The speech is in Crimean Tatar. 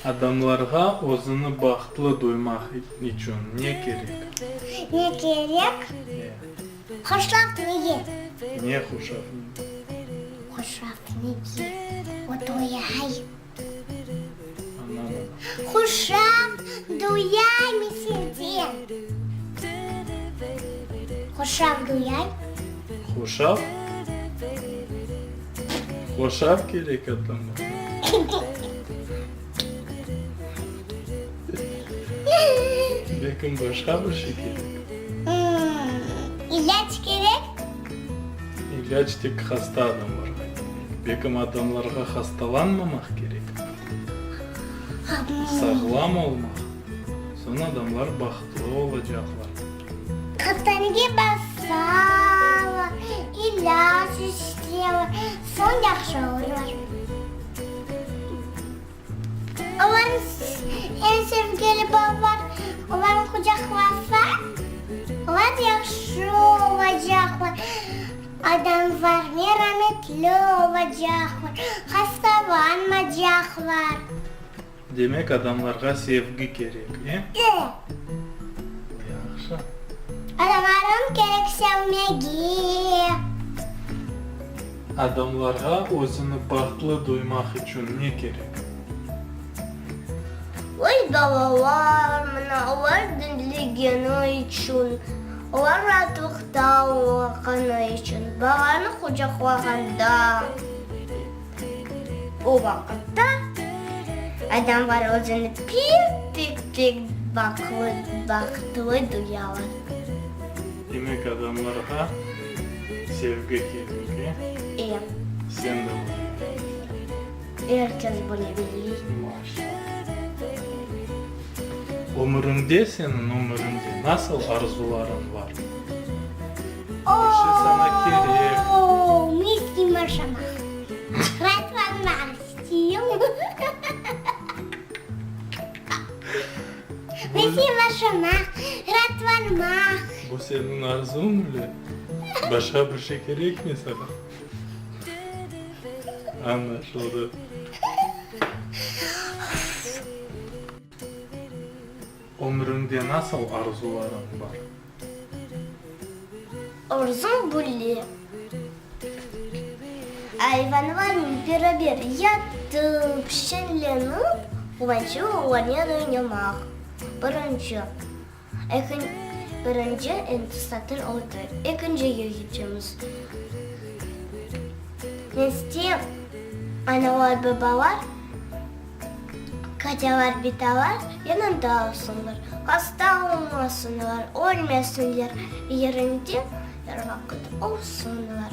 Adamlarğa özüni bahtlı duymaq içün ne kerek? Ne kerek? E. Hoşaf nege? Ne hoşaf nege? Hoşaf nege? O duyay. Añlamadım. Hoşaf duyay meselden. Hoşaf duyay. Hoşaf? Hoşaf kerek adamlarğa. Belkim başqa bir şey kerek? İlâc kerek? İlâc tek hasta adamlarğa kerek. Belkim adamlarğa hastalanmamaq kerek? Sağlam olmaq. Soñ adamlar bahtlı olacaqlar. Hastanege barsalar, ilâc içseler, soñ yahşı olurlar. Olarnıñ eñ sevgili balalar olarnı qucaqlasa, olar yahşı olacaqlar, adamlar merametli olacaqlar, hastalanmacaqlar. Demek, adamlarğa sevgi kerek, e? E. Yahşı. Adamlarnıñ kerek sevmege. Adamlarğa özüni bahtlı duymaq içün ne kerek? Öz balalar, mına, olar diñlegeni içün, olar raatlıqta olğanı içün, balanı qucaqlağanda. O vaqıtta adamlar özüni pek-pek-pek bahtlı duyalar. Demek, adamlarğa sevgi kerek, e? E. Sen de bunı bilesiñ. Er kes bunı bile. Maşallah. Ömüriñde, seniñ ömüriñde nasıl arzularıñ bar? Bir şey saña kerek. O, mis yaşamaq. Raatlanmaq isteyim. Mis yaşamaq, raatlanmaq. Bu seniñ arzuñ öyle? Başqa bir şey kerekmey saña? Añlaşıldı. Ömrüñde nasıl arzularıñ bar? Arzum böyle, ayvanlarnen beraber yatıp, şeñlenip, quvançlı olarnen oynamaq. Birinci, birinci endi satır oldı, ekincige keçemiz. Men isteyim, analar, babalar. Qacalar, bitalar yanında olsunlar, hasta olmasınlar, ölmesinler, yerinde er vaqıt olsunlar.